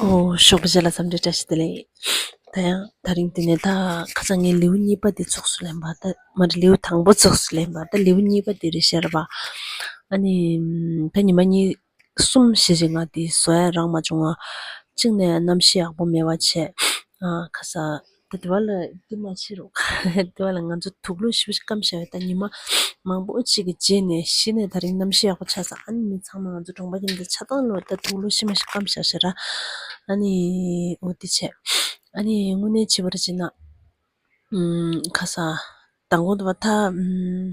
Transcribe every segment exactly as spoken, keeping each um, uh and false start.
ཨོ། ཞོགས་པ་བྱས་ལ་འཚམས་འདྲི་བཀྲ་ཤིས་བདེ་ལེགས། ད་ཡང་དེ་རིང་འདི་ནས་ད་ཁ་སང་ངས་ལེའུ་གཉིས་པ་འདི་ཚུགས་སུ་ལེན་པ། ད་མ་རེད། ལེའུ་དང་པོ་ཚུགས་སུ་ལེན་པ། ད་ལེའུ་གཉིས་པ་འདི་རེད་ཤག་ར་བ། ཨ་ནི་ད་ཉི་མ་གཉིས་གསུམ་བཞི་ཞིག་ང་འདི་བཟོ་ཡ་རག་མ་བྱུང་བ། གཅིག་ནས་གནམ་གཤིས་ཡག་པོ་མེད་པ་བྱས། ཨ། ཁ་ས། ད་དེ་བ་ལ་འདི་མ་བྱེད་རོགས། དེ་བ་ལ་ང་ཚོ་དུག་ལོག་ཞེ་པོ་ཞིག་སྐམ་བཞག་ཡོད། ད་ཉི་མ་མང་པོ་ཅིག་གི་རྗེས་ནས་གཞི་ནས་དེ་རིང་གནམ་གཤིས་ཡག་པོ་ཆགས་སོང་། ཨ་ནི་མི་ཚང་མ་ང་ཚོ་གྲོང་པ་ཁྱིམ་དུ་ཆ་ཚང་ལོ་ད་དུག་ལོག་ཞེ་མ་ཞིག་སྐམ་བཞག་ཤག་ར། ཨ་ནི་འོ་དེ་བྱས། ཨ་ནི་དངོས་གནས་བྱས་པ་རེད་བྱས་ན། ཨུམ། ཁ་ས། དང་པོ་དེ་བ་ད། ཨུམ།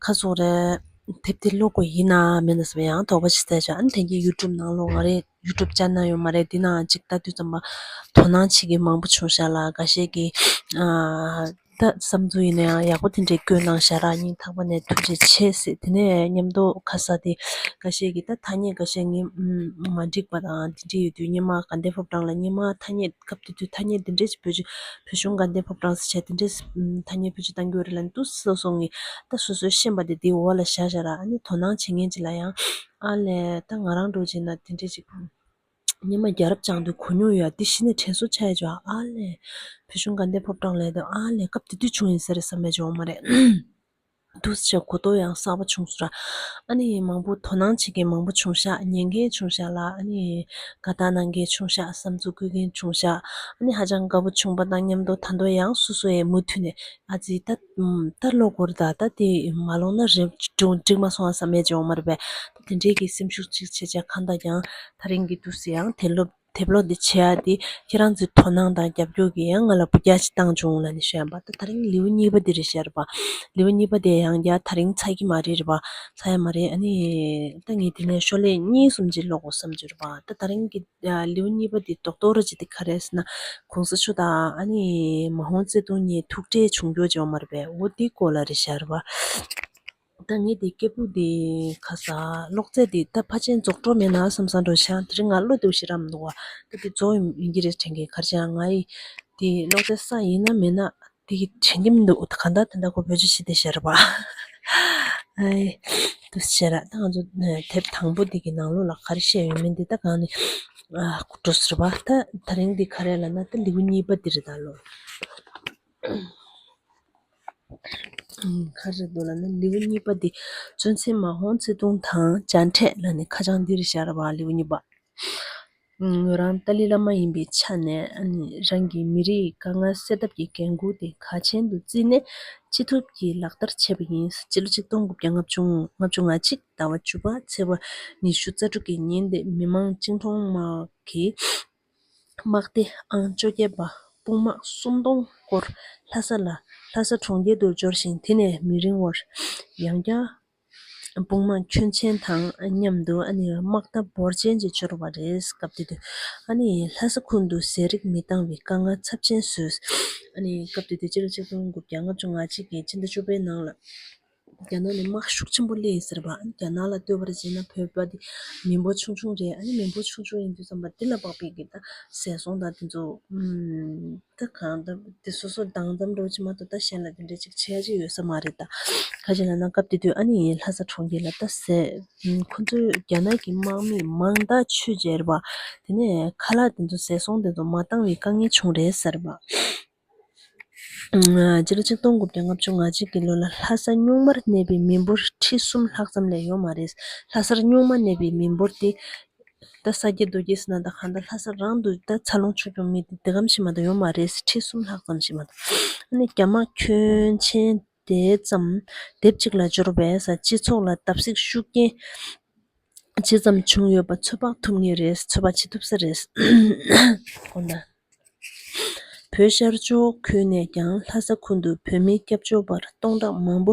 ཁ་སོ་རེད། དེབ་དེ་ཀློག་དགོས་ཡིན་ན་མིན་ན་ཟེར་བ་ཡང་དོགས་པ་ཞིག་བསལ་བྱ། ཨ་ནི་དེང་གི་ཡུ་ཊུབ་ནང་ལོགས་ང་རེ་ཡུ་ཊུབ་ཅེ་ནལ་ཡོད་མ་རེད། འདི་ནང་ཅིག་ལྟ་དུས་ཙམ་པ་དོ་སྣང་བྱེད་མཁན་མང་པོ་བྱུང་ཤག་ལ། འགའ་ཤས་ཀྱིས། ཨ། ད་བསམ་ཚུལ་ཡིན་ན་ཡང་ཡག་པོ་དེ་འདྲའི་བཀོད་གནང་ཤག་ར། སྙིང་ཐག་པ་ནས་ཐུགས་རྗེ་ཆེ་ཟེར། དེ་ནས་མཉམ་དུ་ཁ་ས་དེ་འགའ་ཤས་ཀྱིས་ད་ཐ་སྙད་འགའ་ཤས་ངས་མ་འགྲིག་པ་དང་དེ་འདྲ་ཡོད་དུས་སྔོན་མ་དགའ་ལྡན་ཕོ་བྲང་ལ་སྔོན་མ་ཐ་སྙད་སྐབས་དེ་དུས་ཐ་སྙད་འདི་འདྲས་ཅིག་བེད་སྤྱོད། བོད་གཞུང་དགའ་ལྡན་ཕོ་བྲང་ཟེར་བྱས་དེ་འདྲས་ཐ་སྙད་བེད་སྤྱོད་གཏང་རྒྱུ་རེད་ལབ་འདུག་སོ་སོ་ངས་ད་སོ་སོས་ཤེས་པ་དེ་དེའི་འོག་ལ་བཞག་བཞག་ར། ཨ་ནི་དོ་སྣང་བྱེད་མཁན་ཅིག་ལ་ཡང་། ཨ་ལས། ད་ང་རང་འདྲ་བྱས་ན་དེ་འདྲས་ཅིག་སྔོན་མ་རྒྱལ་རབས་བྱང་དུས་གོ་མྱོང་ཡོད། དེ་གཞི་ནས་དྲན་གསོ་ཆགས་ཡོད་ཅོག་ཨ་ལས། བོད་གཞུང་དགའ་ལྡན་ཕོ་བྲང་ལས་དུ་ཨ་ལས་སྐབས་དེ་དུས་བྱུང་ཡིན་ས་རེད་བསམ་མེད་ཅོག་མ་རེད། འདུག་སེ་གོ་རྟོགས་ཡང་གསར་པ་བྱུང་སོང་ར། ཨ་ནི་མང་པོ་དོ་སྣང་བྱེད་མཁན་མང་པོ་བྱུང་ཤག་ཉན་མཁན་བྱུང་ཤག་ལ། ཨ་ནི་དགའ་རྟགས་གནང་མཁན་བྱུང་ཤག་བསམ་ཚུལ་བཀོད་མཁན་བྱུང་ཤག་ཨ་ནི་ཧ་ཅང་དགའ་པོ་བྱུང་པ་དང་མཉམ་དུ་ད་དུང་ཡང་སོ་སོ་ཡས་མུ་མཐུད་ནས། ཨ་ཙི། ད་ད་ལོ་འགོར་ད། ད་དེ་མ་ལོངས་ན་རེད། འགྲིག་འགྲིག་མ་སོང་ཨ་བསམ་མེད་ཅོག་མ་རེད་པས། ད་དེ་འདྲའི་གི་སེམས་ཤུགས་ཅིག་བྱེད་བྱ་གང་ལྟར་ཀྱང་དེ་རིང་གི་དུས་སུ་ཡང་དེབ་ཀློག་དེབ་ཀློག་འདི་བྱེད་ཡ་དེ་ཁྱེད་རང་ཚོའི་དོ་སྣང་དང་རྒྱབ་སྐྱོར་གྱིས་ཡང་ང་ལ་སྐུལ་ལྕག་ཅིག་བཏང་བྱུང་ལབ་ནས་ཞུ་ཡ་པ། ད་དེ་རིང་ལེའུ་གཉིས་པ་འདི་རེད་ཤག་ར་བ། ལེའུ་གཉིས་པ་དེ་ཡང་བསྐྱར་དེ་རིང་ཚར་གྱི་མ་རེད་ར་བ། ཚར་ཡ་མ་རེད། ཨ་ནི་ད་ངས་དེ་ནས་ཤོག་ལྷེ་གཉིས་གསུམ་ཅིག་ཀློག་དགོས་བསམ་བྱུང་ར་བ། ད་དེ་རིང་གི་ལེའུ་གཉིས་པ་འདི་རྡོག་རྡོག་ར་ཅིག་འདི་ག་རེ་ཟེར་ན། གོང་ས་མཆོག་དང་ཨ་ནི་མ་ཧོང་ཙེ་ཏུང་གཉིས་ཐུག་འཕྲད་བྱུང་རྒྱུ་ཅིག་ཡོད་མ་རེད་པས། འོ་འདི་སྐོར་ལ་རེད་ཤག་ར་བ། ད་ངས་འདི་སྐད་སྦུག་འདི་ག་ས་ཀློག་ཚད་འདི་ད་ཕལ་ཆེར་རྫོགས་འགྲོ་མེད་ན་བསམ་བསམ་འགྲོ་ཤག་དེ་རིང་ང་བློ་བདེ་པོ་ཞིག་རག་མི་འདུག་བ། ད་འདི་རྫོགས་ཡིན་གྱི་རེད་དྲན་གི། ག་རེ་བྱས་ན་ང་ཡི་འདི་ཀློག་ཚད་བསགས་ཡིན་ན་མེད་ན། དེ་གི་དྲན་གྱི་མི་འདུག་ད་གང་ལྟར་ད་ལྟ་ཁོ་བེད་སྤྱོད་བྱེད་བསྡད་ཤག་ར་བ། ཨའི། དུ་ཤེས་ར། ད་ང་ཚོ་དེབ་དང་པོ་དེ་གི་ནང་ལོགས་ལ་ག་རེ་བཤད་ཡོད་མེད་འདི་ད་གང་ནས་ཨ་གོ་འགྲོ་ཟེར་བ། ད་དེ་རིང་འདི་ག་རེ་ལབ་ན་ད་ལེའུ་གཉིས་པ་འདི་རེད་ད་ལོ། ཨམ། ག་རེ་འདུག་ལབ་ན་ལེའུ་གཉིས་པ་འདི་གཙོ་མཚན་མ་ཧོང་ཙེ་ཏུང་དང་མཇལ་འཕྲད་ལབ་ནས་ཁ་བྱང་འདི་རེད་ཤག་ར་བ། ལེའུ་གཉིས་པ། ངོས་རང་ཏཱ་ལའི་བླ་མ་ཡིན་པའི་ཆ་ནས། ཨ་ནི་རང་གི་མི་རིགས་དཀའ་ངལ་སེལ་ཐབས་ཀྱི་འགན་ཁུར་དེ་གལ་ཆེན་དུ་བརྩིས་ནས་ཅི་ཐུབ་ཀྱིས་ལག་བསྟར་བྱས་པ་ཡིན། སྤྱི་ལོ་ཆིག་སྟོང་དགུ་བརྒྱ་ལྔ་བཅུ་ལྔ་བཅུ་ང་གཅིག་ཟླ་བ་བཅུ་པ་ཚེས་པ་ཉི་ཤུ་རྩ་དྲུག་གི་ཉིན་དེ་མི་དམངས་བཅིངས་འགྲོལ་དམག་གིས་དམག་སྡེ་ཨང་བཅོ་བརྒྱད་པ་དཔུང་དམག་སུམ་སྟོང་སྐོར་ལྷ་ས་ལ་ལྷ་ས་གྲོང་ཁྱེར་དུ་འབྱོར་ཞིང་། དེ་ནས་མི་རིང་བར་ཡང་བསྐྱར་དཔུང་དམག་ཁྱོན་ཆེན་དང་མཉམ་དུ་ཨ་ནི་དམག་རྟ་འབོར་ཆེན་ཅིག་འབྱོར་བ་རེད། སྐབས་དེ་དུས་ཨ་ནི་ལྷ་ས་ཁུལ་དུ་ཟས་རིགས་མི་འདང་བའི་དཀའ་ངལ་ཚབས་ཆེན་བཟོས། ཨ་ནི་སྐབས་དེ་དུས་སྤྱི་ལོ་ཆིག་སྟོང་དགུ་བརྒྱ་ལྔ་བཅུ་ང་གཅིག་གི་ཕྱི་ཟླ་བཅུ་པའི་ནང་ལ་རྒྱ་ནག་ནས་དམག་ཤུགས་ཆེན་པོ་སླེབས་ཡིན་ཟེར་བ། ཨ་ནི་རྒྱ་ནག་ལ་ལྟོས་པར་བྱས་ན་བོད་པ་དེ་མི་འབོར་ཆུང་ཆུང་རེད། ཨ་ནི་མི་འབོར་ཆུང་ཆུང་ཡིན་དུས་ཙམ་པ་འདི་ལ་དཔག་པའི་གི་ད་ཟས་སོང་དང་དེ་ཚོ་ཨུམ། ད་གང་ལྟར་དེ་སོ་སོ་དྭངས་གཙང་འདྲ་བོ་ཅིག་མ་གཏོགས་ད་གཞན་ལ་དེ་འདྲ་ཅིག་བྱེད་ཡ་ཅིག་ཡོད་ས་མ་རེད་ད། ག་ཅི་ལབ་ན་སྐབས་དེ་དུས་ཨ་ནི་ལྷ་ས་གྲོང་ཁྱེར་ལ་ད་ཟས་ཁོ་ཚོས་རྒྱ་ནག་གི་དམག་མིས་མང་དག་ཆུ་བརྗེ་བ། དེ་ནས་ཁ་ལག་དེ་ཚོ་ཟས་སོང་དེ་ཚོ་མ་བཏང་བའི་དཀའ་ངལ་བྱུང་རེད་ཟེར་བ། སྤྱི་ལོ་ཆིག་སྟོང་དགུ་བརྒྱ་ལྔ་བཅུ་ང་གཅིག་གི་ལོ་ལ་ལྷ་ས་སྨྱུག་མར་གནས་པའི་མི་འབོར་ཁྲི་གསུམ་ལྷག་ཙམ་ལས་ཡོད་མ་རེད། ལྷ་སར་སྨྱུག་མར་གནས་པའི་མི་འབོར་དེ། ད་ས་སྐྱེས་རྡོ་སྐྱེས་ཟེར་ན་ད་གང་ལྟར་ལྷ་ས་རང་དུ་ད་འཚར་ལོངས་བྱུང་བྱུང་མི་དེ་དེ་གམ་ཞིག་མ་གཏོགས་ཡོད་མ་རེད། ཁྲི་གསུམ་ལྷག་ཙམ་ཞིག་མ་གཏོགས། ཨ་ནི་རྒྱ་དམག་ཁྱོན་ཆེན་དེ་ཙམ་སྡེབ་གཅིག་ལ་འབྱོར་བས་ས་སྤྱི་ཚོགས་ལ་བརྡབ་གསིག་ཤུགས་རྐྱེན་ཇི་ཙམ་བྱུང་ཡོད་པ་ཚོད་དཔག་ཐུབ་ངེས་རེད། ཚོད་དཔག་བྱེད་ཐུབ་ས་རེད། དགོངས་དག་བོད་ཤར་ཕྱོགས་ཁུལ་ནས་ཀྱང་ལྷ་ས་ཁུལ་དུ་བོད་མི་སྐྱབས་བཅོལ་བར་སྟོང་ཕྲག་མང་པོ་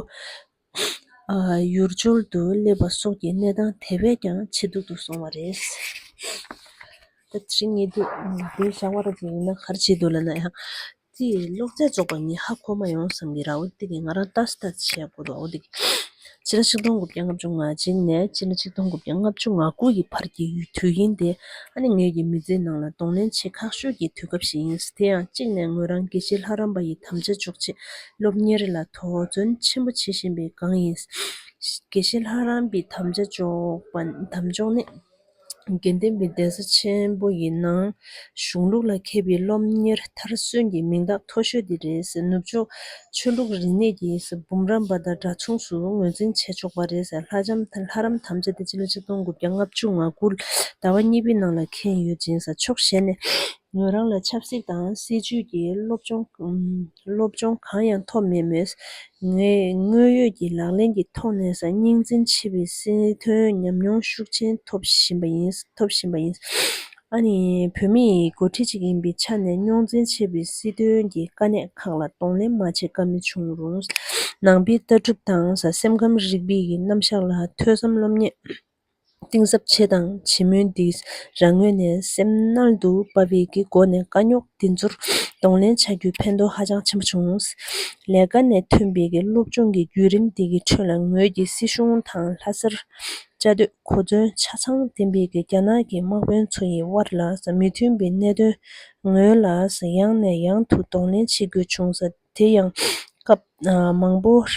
ཨ་ཡུལ་སྦྱོར་དུ་སླེབས་པ་སོགས་ཀྱི་གནས་སྟངས་དེ་བས་ཀྱང་ཇེ་སྡུག་ཏུ་སོང་བ་རེད། ད་དེ་རིང་ངས་འདི་འདི་བཞག་པ་ར་ཅིག་ཡིན་ན་ག་རེ་བྱེད་འདུག་ལབ་ན་ཡང་། དེ་ཀློག་ཚད་རྫོགས་པ་ངས་ཧ་གོ་མ་ཡོང་བསམ་གི་ར། འོ་དེ་གི་ང་རང་ལྟ་ས་ལྟ་ས་བྱས་དགོས་འདུག་འོ་དེ་གི་ཕྱི་ཟླ་ཆིག་སྟོང་དགུ་བརྒྱ་ལྔ་བཅུ་ང་གཅིག་ནས་ཕྱི་ཟླ་ཆིག་སྟོང་དགུ་བརྒྱ་ལྔ་བཅུ་ང་དགུ་ཡི་བར་གྱི་དུས་ཡུན་དེ་ཨ་ནི་ངེད་ཀྱི་མི་ཚེའི་ནང་ལ་གདོང་ལེན་བྱེད་ཁག་ཤོས་ཀྱི་དུས་སྐབས་ཤིག་ཡིན། དེ་ཡང་གཅིག་ནས་ངོས་རང་དགེ་བཤེས་ལྷ་རམས་པ་ཡི་དམ་བཅའ་འཇོག་ཆེད་སློབ་གཉེར་ལ་དོ་འཛོལ་ཆེན་པོ་བྱེད་བཞིན་པའི་སྒང་ཡིན། དགེ་བཤེས་ལྷ་རམས་པའི་དམ་བཅའ་འཇོག་པ་དམ་འཇོག་ནི། དགེ་ལྡན་པའི་གདན་ས་ཆེན་པོ་ཡི་ནང་གཞུང་ལུགས་ལ་མཁས་པའི་སློབ་གཉེར་མཐར་སོན་གྱི་མིང་རྟགས་མཐོ་ཤོས་དེ་རེད། ནུབ་ཕྱོགས་ཆོས་ལུགས་རིག་གནས་ཀྱི་འབུམ་རམས་པ་དང་འདྲ་མཚུངས་སུ་ངོས་འཛིན་བྱེད་ཆོག་པ་རེད། ལྷ་ལྕམ་ལྷ་རམས་དམ་བཅའ་དེ་སྤྱི་ལོ་ཆིག་སྟོང་དགུ་བརྒྱ་ལྔ་བཅུ་ང་དགུ་ཟླ་བ་གཉིས་པའི་ནང་ལ་མཁྱེན་ཡོད་ཅིང་། ཕྱོགས་གཞན་ནས་ངོས་རང་ལ་ཆབ་སྲིད་དང་སྲིད་ཇུས་ཀྱི་སློབ་སྦྱོང་སློབ་སྦྱོང་གང་ཡང་ཐོབ་མེད་མོད། ངས་དངོས་ཡོད་ཀྱི་ལག་ལེན་གྱི་ཐོག་ནས་སྙིང་བརྩེ་ཆེ་བའི་སྲིད་དོན་ཉམས་མྱོང་ཤུགས་ཆེན་ཐོབ་བཞིན་པ་ཡིན། ཐོབ་བཞིན་པ་ཡིན། ཨ་ནི་བོད་མིའི་འགོ་ཁྲིད་ཅིག་ཡིན་པའི་ཆ་ནས་རྙོག་འཛིང་ཆེ་བའི་སྲིད་དོན་གྱི་དཀའ་གནད་ཁག་ལ་གདོང་ལེན་མ་བྱེད་ཀ་མེད་བྱུང་རུང་། ནང་པའི་ལྟ་གྲུབ་དང་སེམས་ཁམས་རིག་པའི་རྣམ་གཞག་ལ་ཐོས་བསམ་སློབ་གཉེར་གཏིང་ཟབ་ཆེ་དང་བྱེད་མུས་འདི་རང་ངོས་ནས་སེམས་རྣལ་དུ་དཔའ་བའི་གི་སྒོ་ནས་དཀའ་རྙོག་འདི་ཚོར་གདོང་ལེན་བྱ་རྒྱུའི་ཕན་ཐོགས་ཧ་ཅང་ཆེན་པོ་བྱུང་། ལས་ཀ་ནས་ཐོན་པའི་གི་སློབ་སྦྱོང་གི་བརྒྱུད་རིམ་འདི་གི་ཁྲོད་ལ་ངོས་ཀྱིས་སྲིད་གཞུང་དང་ལྷ་སར་བཅའ་སྡོད་གོ་མཚོན་ཆ་ཚང་ལྡན་པའི་གི་རྒྱ་ནག་གི་དམག་དཔོན་ཚོ་ཡི་དབར་ལ་མི་མཐུན་པའི་གནད་དོན་ངོས་ལ་ཡང་ནས་ཡང་དུ་གདོང་ལེན་བྱེད་དགོས་བྱུང་། དེ་ཡང་སྐབས་མང་པོར་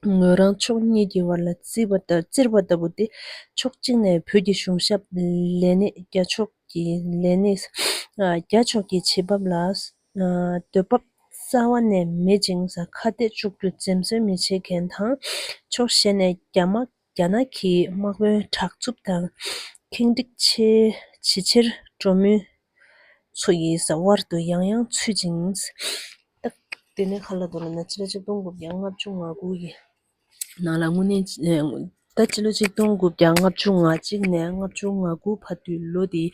ངོས་རང་ཕྱོགས་གཉིས་ཀྱི་བར་ལ་བརྩིས་པ་ལྟར་བཙིར་བ་ལྟ་བུ་སྟེ། ཕྱོགས་གཅིག་ནས་བོད་ཀྱི་གཞུང་ཞབས་ལས་སྣེ་རྒྱ་ཕྱོགས་ཀྱི་ལས་སྣེ་རྒྱ་ཕྱོགས་ཀྱི་བྱེད་བབ་ལ་འདོད་བབ་རྩ་བ་ནས་མེད་ཅིང་ཁ་གཏད་གཅོག་རྒྱུ་འཛེམ་ཟོན་མི་བྱེད་མཁན་དང་། ཕྱོགས་གཞན་ནས་རྒྱ་དམག་རྒྱ་ནག་གི་དམག་དཔོན་དྲག་རྩུབ་དང་ཁེངས་དྲེགས་ཆེ་ཇེ་ཆེར་འགྲོ་མུས་ཚོ་ཡི་དབར་དུ་ཡང་ཡང་ཚུད་ཅིང་། ད་དེ་ནས་ག་ལ་འདུག་ལབ་ན། སྤྱི་ལོ་ཆིག་སྟོང་དགུ་བརྒྱ་ལྔ་བཅུ་ང་དགུ་ཡི་ནང་ལ་དངོས་གནས་ད་སྤྱི་ལོ་ཆིག་སྟོང་དགུ་བརྒྱ་ལྔ་བཅུ་ང་གཅིག་ནས་ལྔ་བཅུ་ང་དགུ་བར་དུའི་ལོ་དེ་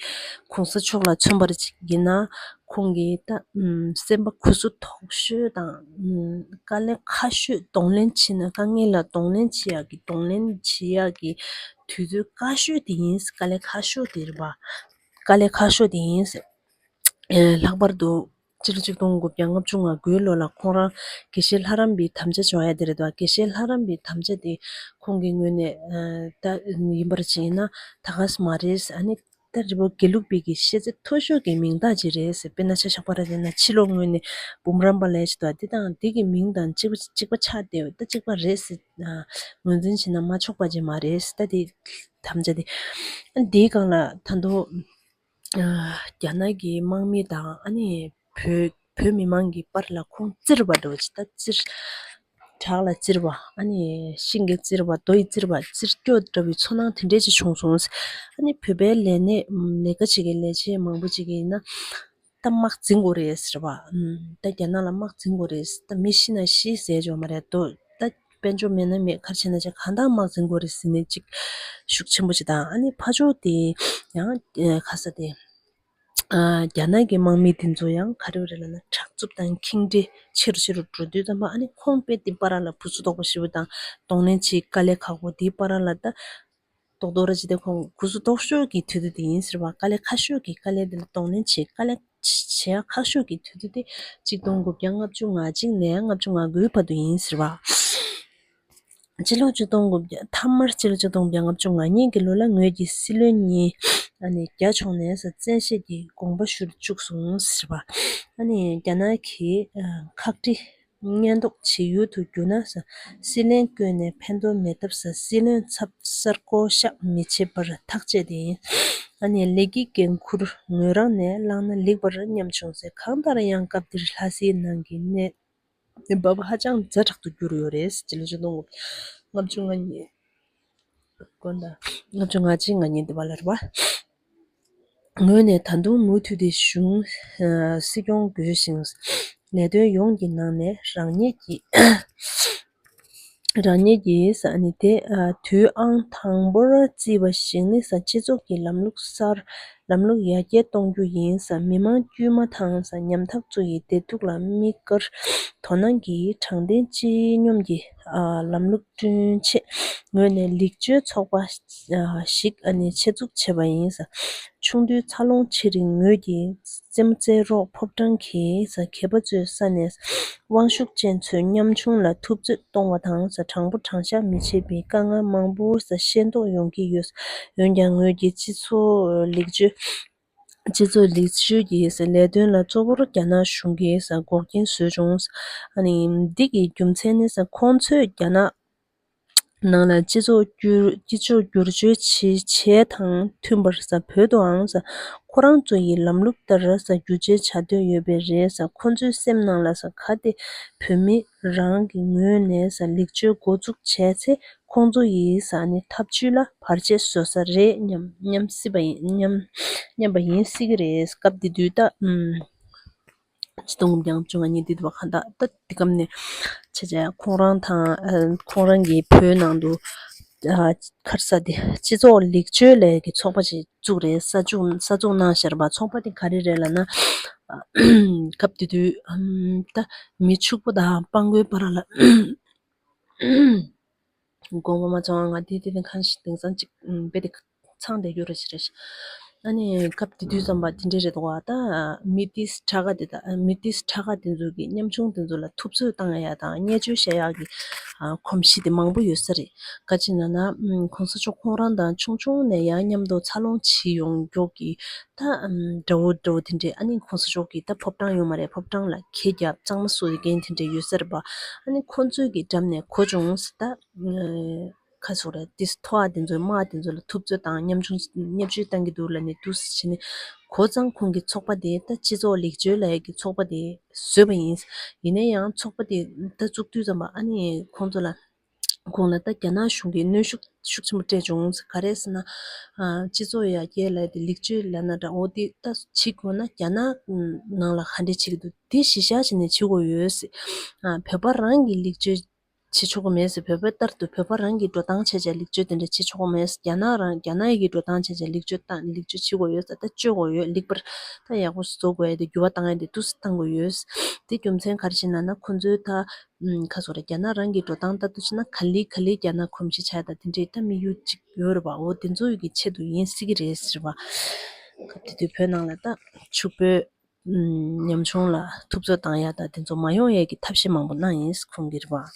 གོང་ས་མཆོག་ལ་མཚོན་པར་ཅིག་ཡིན་ན། ཁོང་གིས་ད་ཨམ་སེམས་པ་གུ་སུ་དོག་ཤོས་དང་ཨམ་དཀའ་ལས་ཁག་ཤོས། གདོང་ལེན་བྱེད་ན་དཀའ་ངལ་ལ་གདོང་ལེན་བྱེད་ཡག་གི་གདོང་ལེན་བྱེད་ཡག་གི་དུས་ཚོད་དཀའ་ཤོས་དེ་ཡིན། དཀའ་ལས་ཁག་ཤོས་དེ་རེད་པ། དཀའ་ལས་ཁག་ཤོས་དེ་ཡིན། ཨེ་ལྷག་པར་དུ་སྤྱི་ལོ་ཆིག་སྟོང་དགུ་བརྒྱ་ལྔ་བཅུ་ང་དགུའི་ལོ་ལ་ཁོང་རང་དགེ་བཤེས་ལྷ་རམས་པའི་དམ་བཅའ་བྱུང་ཡ་དེ་རེད་དོ། དགེ་བཤེས་ལྷ་རམས་པའི་དམ་བཅའ་དེ་ཁོང་གི་ངོས་ནས་ཨ་ད་ཡིན་པར་བྱས་ན་ད་ག་ས་མ་རེད། ཨ་ནི་ད་རི་བོ་དགེ་ལུགས་པའི་གི་ཤེས་ཚད་མཐོ་ཤོས་ཀྱི་མིང་རྟགས་ཅིག་རེད་ཟེར། དཔེར་ན་ཆ་བཞག་པ་རེད་ཟེར་ན། ཕྱི་ལོགས་ངོས་ནས་འབུམ་རམས་པ་ལས་ཅི་ད་འདི་དང་འདི་གི་མིང་དང་གཅིག་པ་གཅིག་པ་ཆགས་བསྡད་ཡོད། ད་གཅིག་པ་རེད་ཟེར་ངོས་འཛིན་བྱས་ན་མ་ཆོག་པ་ཅིག་མ་རེད་ཟེར། ད་དེ་དམ་བཅའ་དེ་ཨ་འདིའི་སྒང་ལ་ད་དུང་རྒྱ་ནག་གི་དམག་མི་དང་ཨ་ནི་བོད་བོད་མི་མང་གི་བར་ལ་ཁོང་བཙིར་བ་འདྲ་བོ་ཅིག་ད་བཙིར། བྲག་ལ་བཙིར་བ། ཨ་ནི་ཤིང་གིས་བཙིར་བ། རྡོ་ཡིས་བཙིར་བ། བཙིར་སྐྱོ་འདྲ་བའི་ཚོར་སྣང་དེ་འདྲས་ཅིག་བྱུང་སོང་། ཨ་ནི་བོད་པའི་ལས་སྣེ་ལས་ཀ་བྱེད་མཁན་ལས་བྱེད་མང་པོ་ཅིག་གིས་ཡིན་ན་ད་དམག་འཛིང་དགོས་རེད་ཟེར་བ། ད་རྒྱ་ནག་ལ་དམག་འཛིང་དགོས་རེད། ད་མི་ཤི་ན་ཤི་ཟེར་ཡ་ཅིག་ཡོད་མ་རེད་དོ། ད་དཔལ་འབྱོར་མེད་ན་མེད། ག་རེ་བྱས་ན་བྱས། གང་ལྟར་དམག་འཛིང་དགོས་རེད་ཟེར་ནས་ཅིག་ཤུགས་ཆེན་པོ་ཅིག་དང་། ཨ་ནི་ཕར་ཕྱོགས་དེ་ཡང་ཨ་ག་ས་དེ་ཨ་རྒྱ་ནག་གི་དམག་མི་དེ་ཚོ་ཡང་ག་རེ་རེད་ལབ་ན་དྲག་རྩུབ་དང་ཁེངས་དྲེགས་ཆེ་རུ་ཆེ་རུ་འགྲོ་དུས་ཙམ་པ། ཨ་ནི་ཁོང་དཔེ་དེ་བར་ལ་གུ་སུ་དོག་པོ་ཞེ་པོ་དང་གདོང་ལེན་བྱེད་དཀའ་ལས་ཁག་པོ་དེ་བར་ལ་ད་རྡོག་རྡོག་ར་ཅིག་དེ་ཁོང་གུ་སུ་དོག་ཤོས་ཀྱི་དུས་ཚོད་དེ་ཡིན་ཟེར་བ། དཀའ་ལས་ཁག་ཤོས་ཀྱི་དཀའ་ལས་དེ་ལ་གདོང་ལེན་བྱེད་དཀའ་ལས་བྱེད་ཡག་ཁག་ཤོས་ཀྱི་དུས་ཚོད་དེ་ཆིག་སྟོང་དགུ་བརྒྱ་ལྔ་བཅུ་ང་གཅིག་ནས་ལྔ་བཅུ་ང་དགུའི་བར་དུ་ཡིན་ཟེར་བ། སྤྱི་ལོ་ཆིག་སྟོང་དགུ་བརྒྱ་མཐའ་མར་སྤྱི་ལོ་ཆིག་སྟོང་དགུ་བརྒྱ་ལྔ་བཅུ་ང་གཉིས་ཀྱི་ལོ་ལ་ངོས་ཀྱིས་སྲིད་བློན་གཉིས་ཨ་ནི་རྒྱ་ཕྱོགས་ནས་བཙན་ཤེད་ཀྱིས་དགོངས་པ་ཞུ་བཅུག་སོང་ཟེར་བ། ཨ་ནི་རྒྱ་ནག་གིས་ཁག་དཀྲི་གཉེན་རྟོག་བྱེད་ཡུལ་དུ་གྱུར་ན། སྲིད་བློན་བསྐོས་ནས་ཕན་ཐོགས་མེད་སྟབས། སྲིད་བློན་ཚབ་གསར་བསྐོ་གཤགས་མི་བྱེད་པར་ཐག་བཅད་དེ་ཡིན། ཨ་ནི་ལས་ཀྱི་འགན་འཁུར་ངོས་རང་ནས་བླངས་ན་ལེགས་པར་སྙམ་བྱུང་ཟེར། གང་ལྟར་ཡང་སྐབས་འདིར་ལྷ་སའི་ནང་གི་གནས་བབ་ཧ་ཅང་ཛ་དྲག་ཏུ་གྱུར་ཡོད་རེད། སྤྱི་ལོ་ཆིག་སྟོང་ལྔ་བཅུ་ང་གཉིས། དགོན་ཟླ་ལྔ་བཅུ་ང་གཅིག་ང་གཉིས་འདི་བ་ལ་རེད་བ། ངོས་ནས་ད་དུང་མུ་མཐུད་དེ་གཞུང་སྲིད་སྐྱོང་དགོས་ཤིང་། ལས་དོན་ཡོངས་ཀྱི་ནང་ནས་རང་ཉིད་ཀྱི་རང་ཉིད་ཀྱི་ས་ནི་དེ་དུས་ཨང་དང་པོར་བརྩིས་པ་ཞིག་ནི་ས་སྤྱི་ཚོགས་ཀྱི་ལམ་ལུགས་གསར། ལམ་ལུགས་ཡར་རྒྱས་གཏོང་རྒྱུ་ཡིན་ས། མི་མང་དཀྱུས་མ་དང་ས་ཉམ་ཐག་ཚོ་ཡི་བདེ་སྡུག་ལ་དམིགས་བཀར་དོ་སྣང་གིས་དྲང་བདེན་སྤྱི་སྙོམས་ཀྱི་ལམ་ལུགས་བསྐྲུན་ཆེད་ངོས་ནས་ལེགས་བཅོས་ཚོགས་པ་ཞིག་ཨ་ནི་ཆེད་འཛུགས་བྱས་པ་ཡིན་ས། ཆུང་དུས་འཚར་ལོངས་ཆེ་རིང་ངོས་ཀྱིས་རྩེད་མོ་རྩེད་རོགས་ཕོ་བྲང་གི་ས་མཁས་པ་ཚོའི་ས་ནས་དབང་ཤུགས་ཅན་ཚོའི་ཉམ་ཆུང་ལ་ཐུབ་ཚོད་གཏོང་བ་དང་ས་དྲང་པོ་དྲང་བཞག་མི་བྱེད་པའི་དཀའ་ངལ་མང་པོར་ས་ཤེས་རྟོགས་ཡོང་གི་ཡོད། འོན་ཀྱང་ངོས་ཀྱིས་སྤྱི་ཚོགས་ལེགས་བཅོས། སྤྱི་ཚོགས་ལེགས་བཅོས་ཀྱི་ལས་དོན་ལ་གཙོ་བོར་རྒྱ་ནག་གཞུང་གིས་འགོག་རྐྱེན་བཟོས་བྱུང་། ཨ་ནི་འདི་གི་རྒྱུ་མཚན་ནི་ཁོང་ཚོས་རྒྱ་ནག་ ནང་ལ་སྤྱི་ཚོགས་བསྒྱུར་སྤྱི་ཚོགས་བསྒྱུར་བཅོས་བྱེད་བྱས་དང་མཐུན་པར་ས་བོད་དུའང་ས་ཁོ་རང་ཚོ་ཡི་ལམ་ལུགས་ལྟར་ས་བསྒྱུར་བཅོས་བྱ་འདོད་ཡོད་པའི་རེད་ས། ཁོ་ཚོའི་སེམས་ནང་ལ་ས་ག་དེ་བོད་མི་རང་གི་ངོས་ནས་ས་ལེགས་བཅོས་འགོ་འཛུགས་བྱས་ཚེ་ཁོང་ཚོ་ཡིས་ས་ནི་ཐབས་ཇུས་ལ་བར་ཆད་བཟོ་ས་རེད་སྙམ་སྙམ་སྲིད་པ་ཡིན་སྙམ་སྙམ་པ་ཡིན་སྲིད་ཀྱི་རེད། སྐབས་དེ་དུས་ད་ཨུམ། ཆིག་སྟོང་དགུ་བརྒྱ་ལྔ་བཅུ་ང་གཉིས་དེ་དུས་བ་ག་འདྲ་ད་དེ་སྐབས་ནས་བྱས་བྱས་ཁོང་རང་དང་ཨ་ཁོང་རང་གི་བོད་ནང་དུ་ཨ་ག་རེ་ཟེར་དེ་སྤྱི་ཚོགས་ལེགས་བཅོས་ལས་ཀྱི་ཚོགས་པ་ཞིག་བཙུགས་རེད། གསར་འཛུགས་གསར་འཛུགས་གནང་བཞག་པ། ཚོགས་པ་དེ་ག་རེ་རེད་ལབ་ན་ཨ་སྐབས་དེ་དུས་ཨམ་ད་མི་ཕྱུག་པོ་དང་སྤྲང་པོའི་བར་ལ་དགོངས་པ་མ་ཚོམ་ང་དེ་དེ་དེ་གང་ཞིག་དེང་སང་ཅིག་ཨམ་དཔེ་དེ་ཚང་བསྡད་རྒྱུ་རེད་ཞེས་རེད། ཨ་ནི་སྐབས་དེ་དུས་ཙམ་པ་དེ་འདྲས་རེད་འདུག་བ། ད་མི་ཏིས་ཁྲ་ཁ་དེ་དང་མི་ཏིས་ཁྲ་ཁ་དེ་ཚོ་གི་ཉམ་ཆུང་དེ་ཚོ་ལ་ཐུབ་ཚོད་བཏང་ཡ་དང་བརྙས་བཅོས་བྱེད་ཡག་གི་ཨ་གོམས་གཤིས་དེ་མང་པོ་ཡོད་ས་རེད། ག་ཅི་ན་ན་ཨམ་གོང་ས་མཆོག་ཁོང་རང་དང་ཆུང་ཆུང་ནས་ཡང་མཉམ་དུ་འཚར་ལོངས་བྱེད་ཡོང་མགྱོགས་ཀྱི་ད་ཨམ་དགྲ་བོ་དགྲ་བོ་དེ་འདྲས། ཨ་ནི་གོང་ས་མཆོག་གིས་ད་ཕོ་བྲང་ཡོད་མ་རེད། ཕོ་བྲང་ལ་ཁེ་རྒྱབ་གཙང་མ་བཟོ་ཡི་མཁན་དེ་འདྲས་ཡོད་ས་རེད་པ། ཨ་ནི་ཁོང་ཚོའི་གི་འགྲམ་ནས་གོ་བྱུང་ཟེར། ད་ཁ་སོ་རེད་དེ་ཐོ་ཨ་དེ་ཚོའི་དམག་དེ་ཚོ་ལ་ཐུབ་ཚོད་དང་ཉམ་ཆུང་བརྙས་བཅོས་བཏང་གི་འདུག་ལབ་ནས་འདུག་ཟེར་བྱས་ནས་གོ་ཙང་ཁོང་གི་ཚོགས་པ་དེ་ད་སྤྱི་ཚོགས་ལེགས་བཅོས་ལབ་ཡག་གི་ཚོགས་པ་དེ་བཟོས་པ་ཡིན། ཡིན་ན་ཡང་ཚོགས་པ་དེ་ད་བཙུགས་དུས་ཙམ་པ་ཨ་ནི་ཁོང་ཚོ་ལ་ཁོང་ལ་ད་རྒྱ་ནག་གཞུང་གིས་གནོན་ཤུགས་ཤུགས་ཆེན་པོ་སྤྲད་བྱུང་། ག་རེ་ཟེར་ན་ཨ་སྤྱི་ཚོགས་ཡར་རྒྱས་ལབ་དེ་ལེགས་བཅོས་ལབ་ན་འདྲ་འོ་དེ་ད་བྱེད་དགོས་ན་རྒྱ་ནག་ནང་ལ་ག་འདྲས་བྱེད་ཀྱི་འདུག་དེ་གཞི་བཞག་བྱས་ནས་བྱེད་དགོས་ཡོད་ཟེར། ཨ་བོད་པ་རང་གི་ལེགས་བཅོས་བྱེད་ཆོག་གི་མེད་ཟེར། བོད་པའི་ལྟར་དུ་བོད་པ་རང་གིས་འགྲོ་སྟངས་བྱས་བྱས་ལེགས་བཅོས་དེ་འདྲ་བྱེད་ཆོག་གི་མེད་ཟེར། རྒྱ་ནག་རང་རྒྱ་ནག་ཡི་གིས་འགྲོ་སྟངས་བྱས་བྱས་ལེགས་བཅོས་བཏང་ལེགས་བཅོས་བྱེད་དགོས་ཡོད་ཟེར། ད་བཅོས་དགོས་ཡོད། ལེགས་པར་ད་ཡག་པོ་བཟོ་དགོས་ཡ་དེ་འགྱུར་བ་བཏང་ཡ་དེ་ཏུས་བཏང་དགོས་ཡོད་ཟེར། དེ་རྒྱུ་མཚན་ག་རེ་ཞིག་ན་ན་ཁོ་ཚོའི་ད་ཁ་སོ་རེ་རྒྱ་ནག་རང་གིས་འགྲོ་སྟངས་ལྟ་དུས་ཕྱིན་ན་ག་ལེ་ག་ལེ་རྒྱ་ནག་གོམས་གཤིས་ཆགས་ད་དེ་འདྲའི་ད་དམིགས་ཡུལ་ཅིག་ཡོད་རེད་པ། འོ་དེ་ཚོ་ཡི་གི་ཆེད་དུ་ཡིན་སྲིད་ཀྱི་རེད་ཟེར་བ། སྐབས་དེ་དུས་བོད་ནང་ལ་ད་ཕྱུག་པོའི་ཉམ་ཆུང་ལ་ཐུབ་ཚོད་བཏང་ཡ་དང་དེ་ཚོ་མ་ཡོང་ཡས་ཀྱི་ཐབས་ཤེས་མང་པོ་གནང་ཡིན་ཁོང་གིས་རེད་པ།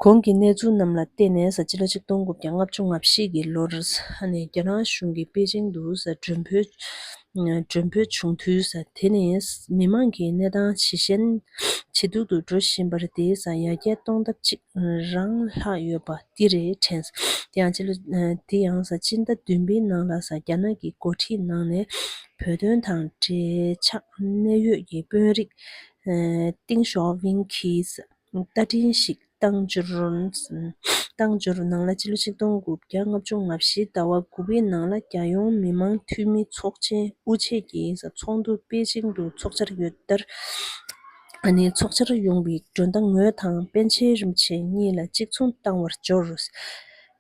གོང་གི་གནས་ཚུལ་རྣམས་ལ་བརྟེན་ནས་ས་སྤྱི་ལོ་ཆིག་སྟོང་དགུ་བརྒྱ་ལྔ་བཅུ་ང་བཞི་གི་ལོར་ས་ནས་རྒྱ་ནག་གཞུང་གིས་པེ་ཅིང་དུ་ས་མགྲོན་འབོད་མགྲོན་འབོད་བྱུང་དུས་ས་དེ་ནས་མི་མང་གི་གནས་སྟངས་ཇེ་ཞན་ཇེ་སྡུག་ཏུ་འགྲོ་བཞིན་པར་དེའི་ས་ཡར་རྒྱས་གཏོང་ཐབས་ཅིག་རང་ལྷག་ཡོད་པ། འདི་རེད་དྲན། དེ་ཡང་སྤྱི་ལོ་དེ་ཡང་ས་སྤྱི་ཟླ་བདུན་པའི་ནང་ལ་ས་རྒྱ་ནག་གི་འགོ་ཁྲིད་ནང་ནས་བོད་དོན་དང་འབྲེལ་ཆགས་གནད་ཡོད་ཀྱི་དཔོན་རིགས་ཏིང་ཞའོ་ཕིང་གིས་བརྡ་འཕྲིན་ཞིག་བཏང་འབྱོར་བཏང་འབྱོར་ནང་ལ་སྤྱི་ལོ་ཆིག་སྟོང་དགུ་བརྒྱ་ལྔ་བཅུ་ང་བཞི་ཟླ་བ་དགུ་པའི་ནང་ལ་རྒྱལ་ཡོངས་མི་མང་འཐུས་མི་ཚོགས་ཆེན་དབུ་འབྱེད་ཀྱི་ས་ཚོགས་འདུ་པེ་ཅིང་དུ་ཚོགས་འཆར་ཡོད་ལྟར། ཨ་ནི་ཚོགས་འཆར་ཡོང་བའི་མགྲོན་བརྡ་ངོས་དང་པཎ་ཆེན་རིན་པོ་ཆེ་གཉིས་ལ་གཅིག་མཚུངས་བཏང་བར་འབྱོར།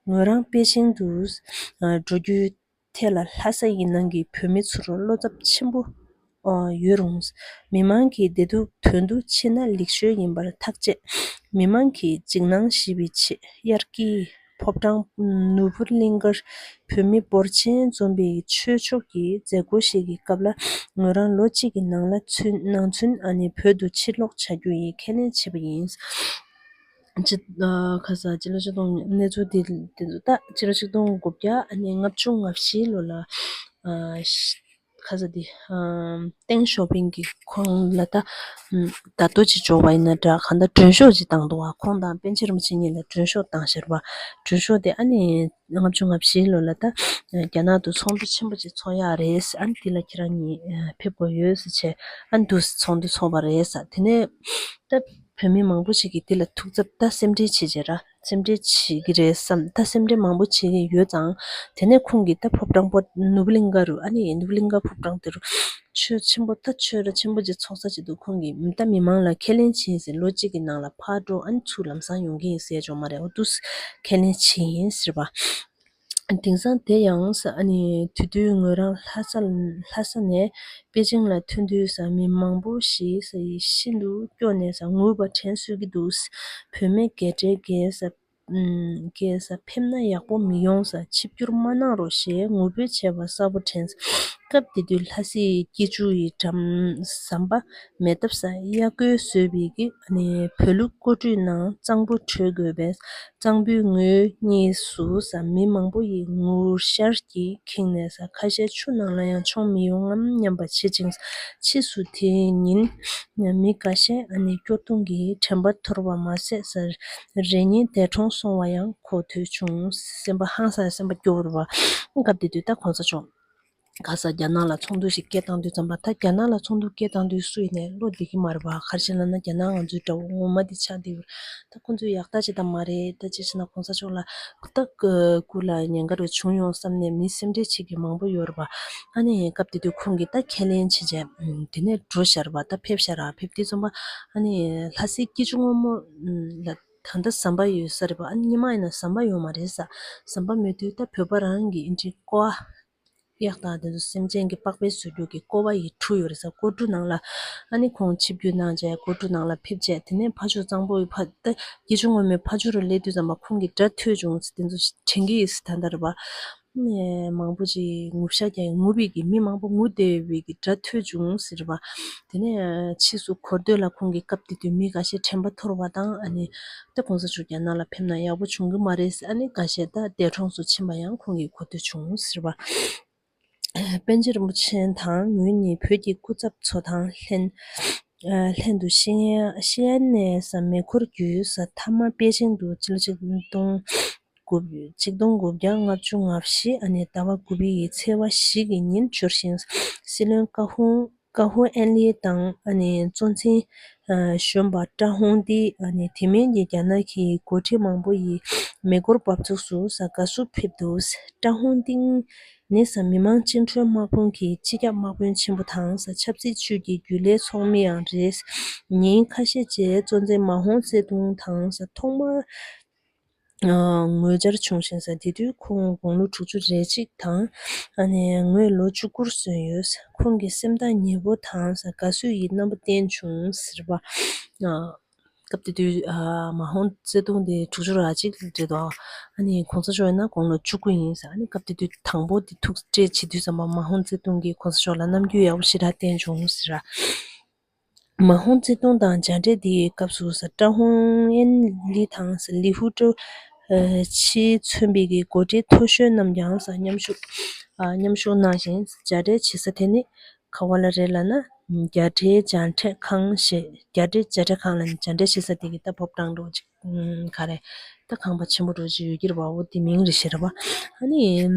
ངོས་རང་པེ་ཅིང་དུ་འགྲོ་རྒྱུའི་ཐད་ལ་ལྷ་ས་ཡི་ནང་གི་བོད་མི་ཚོར་བློ་འཚབ་ཆེན་པོ་ཡོད་རུང་། མི་མང་གི་བདེ་སྡུག་དོན་དུ་ཕྱིན་ན་ལེགས་ཤོས་ཡིན་པར་ཐག་བཅད། མི་མང་གི་འཇིགས་སྣང་ཞི་བའི་ཆེད་དབྱར་སྐྱིད་ཕོ་བྲང་ནོར་བུ་གླིང་ཁར་བོད་མི་འབོར་ཆེན་འཛོམས་པའི་ཆོས་ཕྱོགས་ཀྱི་མཛད་སྒོ་ཞིག་གི་སྐབས་ལ་ངོས་རང་ལོ་གཅིག་གི་ནང་ལ་ཚུན་ནང་ཚུན་ཨ་ནི་བོད་དུ་ཕྱིར་ལོག་བྱ་རྒྱུ་ཡི་ཁས་ལེན་བྱས་པ་ཡིན། ཅི་ཨ་ཁ་ས་ཕྱི་ལོ་ཆིག་སྟོང་གནས་ཚུལ་དེ་དེ་ཚོ་ད་ཕྱི་ལོ་ཆིག་སྟོང་དགུ་བརྒྱ་ཨ་ནི་ལྔ་བཅུ་ང་བཞི་ལོ་ལ་ཨ་ཁ་ས་དེ་ཨམ་ཏེང་ཞའོ་ཕིང་གིས་ཁོང་ལ་ད་ད་ལྟོ་ཅིག་འཇོག་པ་ཡིན་ན་འདྲ་གང་ལྟར་མགྲོན་ཤོག་ཅིག་བཏང་འདུག་བ། ཁོང་དང་པཎ་ཆེན་རིན་པོ་ཆེ་གཉིས་ལ་མགྲོན་ཤོག་བཏང་ཤར་བ། མགྲོན་ཤོག་དེ་ཨ་ནི་ལྔ་བཅུ་ང་བཞི་ལོ་ལ་ད་རྒྱ་ནག་ཏུ་ཚོགས་འདུ་ཆེན་པོ་ཅིག་ཚོགས་ཡག་རེད། ཨ་ནི་དེ་ལ་ཁྱེད་རང་གཉིས་ཕེབས་དགོས་ཡོད་ཟེར་བྱས་ཨ་ནི་འདུག་ཚོགས་འདུ་ཚོགས་པ་རེད་ཟེར། དེ་ནས་ད་བོད་མི་མང་པོ་ཞིག་གིས་དེ་ལ་ཐུགས་འཚབ་ད་སེམས་ཁྲལ་བྱེད་བྱེད་ར་སེམས་ཁྲལ་བྱེད་ཀྱི་རེད་བསམ། ད་སེམས་ཁྲལ་མང་པོ་བྱེད་ཀྱི་ཡོད་ཙང་དེ་ནས་ཁོང་གིས་ད་ཕོ་བྲང་པོ་ནོར་བུ་གླིང་ཁ་རུ་ཨ་ནི་ནོར་བུ་གླིང་ཁ་ཕོ་བྲང་དེ་རུ་ཆོས་ཆེན་པོ་ད་ཆོས་ར་ཆེན་པོ་ཅིག་ཚོགས་ས་ཅིག་འདུག་ཁོང་གིས་ད་མི་མང་ལ་ཁས་ལེན་བྱེད་ཟེར། ལོ་གཅིག་གི་ནང་ལ་ཕར་འགྲོ་ཨ་ནི་ཚུར་ལམ་སང་ཡོང་གི་ཡིན་ཟེར་ཅོག་མ་རེད། འོ་འདུག་ཁས་ལེན་བྱེད་ཡིན་ཟེར་བ། དེང་སང་དེ་ཡང་ས་ཨ་ནི་དེ་དུས་ངོས་རང་ལྷ་ས་ལྷ་ས་ནས་པེ་ཅིང་ལ་ཐོན་དུས་ས་མི་མང་པོ་ཞིག་ས་ཡི་ཤིན་ཏུ་སྐྱོ་ནས་ས་ངུས་པ་དྲན་གསོས་ཀྱི་འདུག་བོད་མི་སྐད་སྒྲའི་སྐད་ས་སྐད་ས་ཕེབས་ན་ཡག་པོ་མི་ཡོང་ས་ཆིབས་བསྒྱུར་མ་གནང་རོགས་ཞེས་ངུ་འབོད་བྱས་པ་གསལ་པོ་དྲན། སྐབས་དེ་དུས་ལྷ་སྲས་སྐྱིད་ཆུ་ཡི་འགྲམ་ཟམ་པ་མེ་ཐབ་ས་གཡག་རྒོད་བཟོས་པའི་གི་ནི་བོད་ལུགས་ཀོ་ཀྲུའི་ནང་གཙང་པོ་བྲོས་དགོས་པས། གཙང་པོའི་ངོས་གཉིས་སུ་ས་མི་མང་པོ་ཡི་ངུར་ཤར་གྱིས་ཁེངས་ནས་ས་ཁ་ཤས་ཆུ་ནང་ལ་ཡང་མཆོང་མི་ཡོང་ངམ་སྙམ་པ་བྱེད་ཅིང་། ཕྱིས་སུ་དེའི་ཉིན་མི་འགའ་ཤས་ཨ་ནི་སྐྱོ་གདུང་གི་དྲན་པ་འཐོར་བ་མ་ཟད་ས་རེ་ཉིན་འདས་གྲོངས་སོང་བ་ཡང་གོ་ཐོས་བྱུང་། སེམས་པ་ཧང་སང་སེམས་པ་སྐྱོ་བོར་བ། སྐབས་དེ་དུས་ད་གོང་ས་མཆོག་ག་ས་རྒྱ་ནག་ལ་ཚོགས་འདུ་ཞིག་སྐད་བཏང་དུས་ཙམ་པ། ད་རྒྱ་ནག་ལ་ཚོགས་འདུ་སྐད་བཏང་དུས་སུ་ཡིན་ནའི་བློ་བདེ་གི་མ་རེད་པ། ག་རེ་བྱས་ལབ་ན་རྒྱ་ནག་ང་ཚོའི་དགྲ་བོ་ངོ་མ་དེ་ཆགས་བསྡད་ཡོད། ད་ཁོང་ཚོས་ཡག་ཐག་ཆོད་ད་མ་རེད། ད་ཅི་བྱས་ན་གོང་ས་མཆོག་ལ་ད་སྐུ་ལ་ཉེན་ཁ་རུ་བྱུང་ཡོང་བསམ་ནས་མི་སེམས་ཁྲལ་བྱེད་ཀྱི་མང་པོ་ཡོད་རེད་པ། ཨ་ནི་སྐབས་དེ་དུས་ཁོང་གིས་ད་ཁས་ལེན་བྱས་རྗེས་དེ་ནས་འགྲོ་ཤར་བ། ད་ཕེབས་ཤར་ཕེབས་དུས་ཙམ་པ་ཨ་ནི་ལྷ་སའི་སྐྱིད་ཆུ་སྔོན་མོ་ལ་ད་ལྟ་ཟམ་པ་ཡོད་ས་རེད་པ། ཨ་ནི་སྔོན་མ་ཡིན་ན་ཟམ་པ་ཡོད་མ་རེད་ས། ཟམ་པ་མེད་དུས་ད་བོད་པ་རང་གི་ཨིན་ཊི་ཀོ་གཡག་དང་དེ་ཚོ་སེམས་ཅན་གྱི་པགས་པའི་ཟུར་རྒྱུ་གི་ཀོ་བ་ཡི་གྲུ་ཡོད་རེད་ས། ཀོ་གྲུ་ནང་ལ་ཨ་ནི་ཁོང་ཆིབས་བསྒྱུར་གནང་རྗེས་ཀོ་གྲུ་ནང་ལ་ཕེབས་རྗེས་དེ་ནས་ཕ་ཆོས་གཙང་པོ་ཡི་ཕ་ད་སྐྱིད་ཆུ་སྔོན་མོའི་ཕ་ཆོས་རུ་སླེབས་དུས་ཙམ་པ་ཁོང་གི་སྒྲ་ཐོས་བྱུང་ཟེར། དེ་ཚོ་དྲན་གྱི་ཡོད་ཟེར། ད་ལྟ་རེད་པ། ནས་མང་པོ་ཅིག་ངུ་ཤ་རྒྱག་ངུ་བའི་གི་མི་མང་པོ་ངུ་བསྡད་པའི་གི་སྒྲ་ཐོས་བྱུང་ཟེར་བ། དེ་ནས་ཕྱིས་སུ་གོ་ཐོས་ལ་ཁོང་གི་སྐབས་དེ་དུས་མི་འགའ་ཤས་དྲན་པ་འཐོར་བ་དང་ཨ་ནི་ད་གོང་ས་མཆོག་རྒྱ་ནག་ལ་ཕེབས་ན་ཡག་པོ་བྱུང་གི་མ་རེད་ཟེར། ཨ་ནི་འགའ་ཤས་ད་འདས་གྲོངས་སུ་ཕྱིན་པ་ཡང་ཁོང་གིས་གོ་ཐོས་བྱུང་ཟེར་བ། པཎ་ཆེན་རིན་པོ་ཆེ་དང་ངོས་གཉིས་བོད་ཀྱི་སྐུ་ཚབ་ཚོ་དང་ལྷན་ལྷན་དུ་ཤི་ཡན་ཤི་ཡན་ནས་ས་མེ་འཁོར་བརྒྱུད་ས་མཐའ་མ་པེ་ཅིང་དུ་ཕྱི་ལོ་ཆིག་སྟོང་དགུ་ཆིག་སྟོང་དགུ་བརྒྱ་ལྔ་བཅུ་ང་བཞི་ཨ་ནི་ཟླ་བ་དགུ་པའི་ཚེས་པ་བཞི་གི་ཉིན་འབྱོར་ཞིང་། སྲིད་བློན་ཀ་ཧུང་ཀ་ཧུང་ཨེན་ལི་དང་ཨ་ནི་གཙོ་འཛིན་གཞོན་པ་ཀྲང་ཧུང་ཏི་ཨ་ནི་དེ་མིན་གྱི་རྒྱ་ནག་གི་འགོ་ཁྲིད་མང་པོ་ཡིས་མེ་འཁོར་འབབ་ཚུགས་སུ་ས་དགའ་བསུ་ཕེབས་འདུག་ཀྲང་ཧུང་ཏི་ནི་ས་མི་དམངས་བཅིངས་འགྲོལ་དམག་དཔུང་གི་སྤྱི་ཁྱབ་དམག་དཔོན་ཆེན་པོ་དང་ས་ཆབ་སྲིད་ཅུས་ཀྱི་རྒྱུན་ལས་ཚོགས་མི་ཡང་རེད། ཉིན་ཁ་ཤས་རྗེས་གཙོ་འཛིན་མ་ཧོང་ཙེ་ཏུང་དང་ས་ཐོག་མར་ངོ་བཅར་བྱུང་ཞིང་ས་དེ་དུས་ཁོང་དགུང་ལོ་དྲུག་ཅུ་རེ་གཅིག་དང་ཨ་ནི་ངོས་ལོ་བཅུ་དགུར་སོན་ཡོད། ཁོང་གི་སེམས་ཐག་ཉེ་པོ་དང་ས་དགའ་བསུ་ཡི་རྣམ་པ་བསྟན་བྱུང་ཟེར་བ། སྐབས་དེ་དུས་མ་ཧོང་ཙེ་ཏུང་དེ་དྲུག་ཅུ་རེ་གཅིག་རེད་དོ། ཨ་ནི་གོང་ས་མཆོག་ཡིན་ན་དགུང་ལོ་བཅུ་དགུ་ཡིན་ས། ཨ་ནི་སྐབས་དེ་དུས་དང་པོ་དེ་ཐུག་འཕྲད་བྱེད་དུས་ཙམ་པ་མ་ཧོང་ཙེ་ཏུང་གིས་གོང་ས་མཆོག་ལ་རྣམ་འགྱུར་ཡག་པོ་ཞེ་དྲག་བསྟན་བྱུང་ཟེར། མ་ཧོང་ཙེ་ཏུང་དང་མཇལ་འཕྲད་དེའི་སྐབས་སུ་ས་ཀྲང་ཧུང་ཨེན་ལི་དང་ས་ལི་ཧུ་ཀྲོ་ཆེས་མཚོན་པའི་གི་འགོ་ཁྲིད་མཐོ་ཤོས་རྣམས་ཀྱང་ས་མཉམ་ཞུགས་མཉམ་ཞུགས་གནང་ཞིང་། མཇལ་འཕྲད་བྱེད་ས་དེ་ནི་ག་བ་ལ་རེད་ལབ་ན། རྒྱ་ཊའི་མཇལ་འཕྲད་ཁང་ཞེས། རྒྱ་ཊའི་མཇལ་འཕྲད་ཁང་ལ་མཇལ་འཕྲད་བྱེད་ས་དེ་གི་ད་ཕོ་བྲང་འདྲ་བོ་ཅིག་ག་རེ་ད་ཁང་པ་ཆེན་པོ་འདྲ་བོ་ཅིག་ཡོད་ཀྱི་རེད་པ། འོ་དེ་མིང་རེད་ཤག་རེད་པ། ཨ་ནི་